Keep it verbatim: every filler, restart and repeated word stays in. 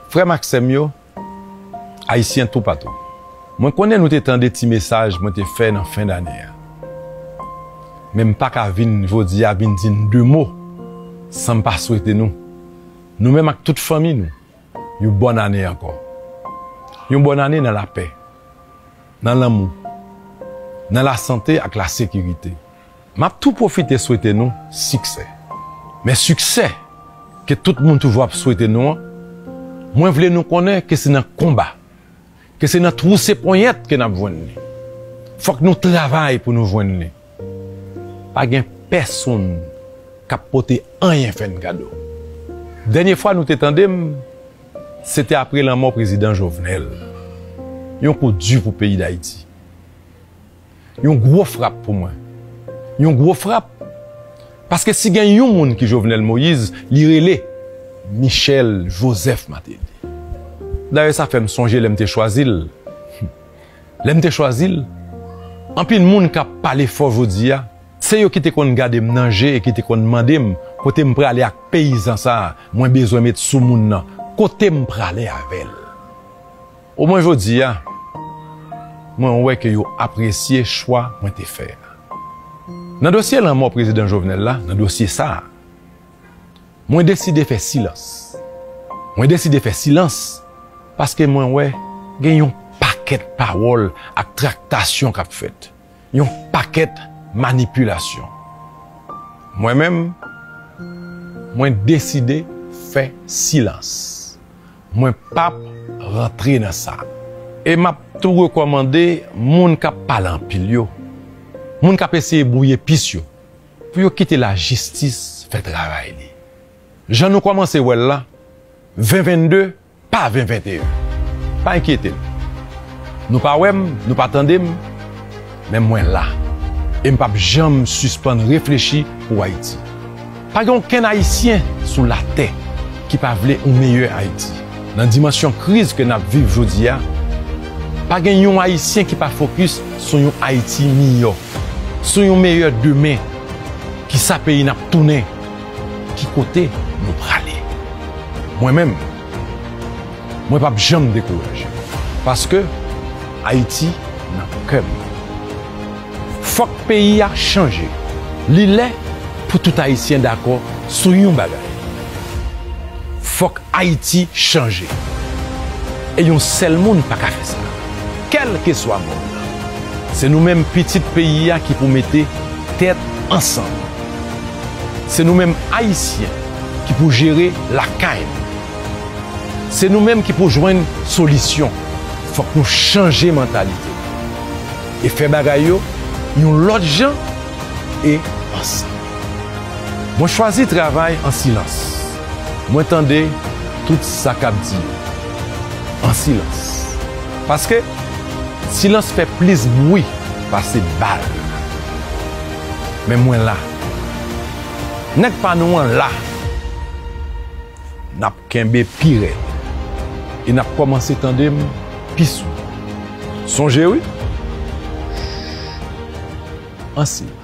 Frè m ak sè m yo, Ayisyen toupatou, mwen konnen nou te tande ti mesaj mwen te fè nan fen dane a. Men m pa ka vin jodi a vin di n de mo san m pa swete nou, nou menm ak tout fanmi nou, yon bòn ane ankò. Yon bòn ane nan lapè, nan lanmou, nan lasante ak lasekirite. M ap tou pwofite swete nou siksè. Men siksè ke tout moun toujou ap swete nou an, mwen vle nou konnen ke se nan konba, ke se nan twouse ponyèt ke n ap jwenn li. Fòk nou travay pou nou jwenn li. Pa gen pèsonn k ap pote anyen fè n kado. Dènye fwa nou te tande m, se te apre lanmò prezidan Jovenel. Yon kou di pou peyi Dayiti. Yon gwo frap pou mwen. Yon gwo frap. Paske si gen yon moun ki Jovenel Moïse, li rele Michel Joseph Martelly. Dayè, sa fè m sonje lè m te chwazi l. Lè m te chwazi l, anpil moun k ap pale fò jodi a, se yo ki te konn gade m nan je e ki te konn mande m kote m prale ak peyizan sa a mwen bezwen met sou moun nan, kote m prale avè l. Omwen jodi a, mwen wè ke yo apresye chwa mwen te fè a. Nan dosye lanmò prezidan Jovenel la, nan dosye sa a, mwen deside fè silans. Mwen deside fè silans paske mwen wè gen yon pakèt pawòl ak traktasyon k ap fèt. Yon pakèt manipilasyon. Mwen menm, mwen deside fè silans. Mwen p ap rantre nan sa. E m ap tou rekòmande moun k ap pale anpil yo, moun k ap eseye bwouye pis yo, pou yo kite lajistis fè travay li. Jan nou kòmanse wè l la, ven vennde pa ven venteyen. Pa enkyete n. Nou pa wè m, nou pa tande m, men mwen la. E m p ap janm sispann reflechi pou Ayiti. Pa gen okenn Ayisyen sou latè ki pa vle yon meyè Ayiti. Nan dimansyon kriz ke n ap viv jodi a, pa gen yon Ayisyen ki pa fokis sou yon Ayiti miyò, sou yon meyè demen. Kisa peyi n ap tounen? Ki kote nou prale? Mwen menm, mwen p ap janm dekouraje. Paske Ayiti nan kè m. Fòk peyi a chanje. Li lè pou tout Ayisyen dakò sou yon bagay. Fòk Ayiti chanje. E yon sèl moun pa ka fè sa. Kèlkeswa moun nan. Se nou menm pitit peyi a ki pou mete tèt ansanm. Se nou menm Ayisyen ki pou jere lakay nou. Se nou menm ki pou jwenn solisyon. Fòk nou chanje mantalite. E fè bagay yo yon lòt jan e ansanm. Mwen chwazi travay an silans. Mwen tande tout sa k ap di yo an silans. Paske silans fè plis bwi pase bal. Men mwen la. Nèg pa nou an la. N ap kenbe pi rèd. E n ap kòmanse tande m pi souvè. Sonje wi. An silans.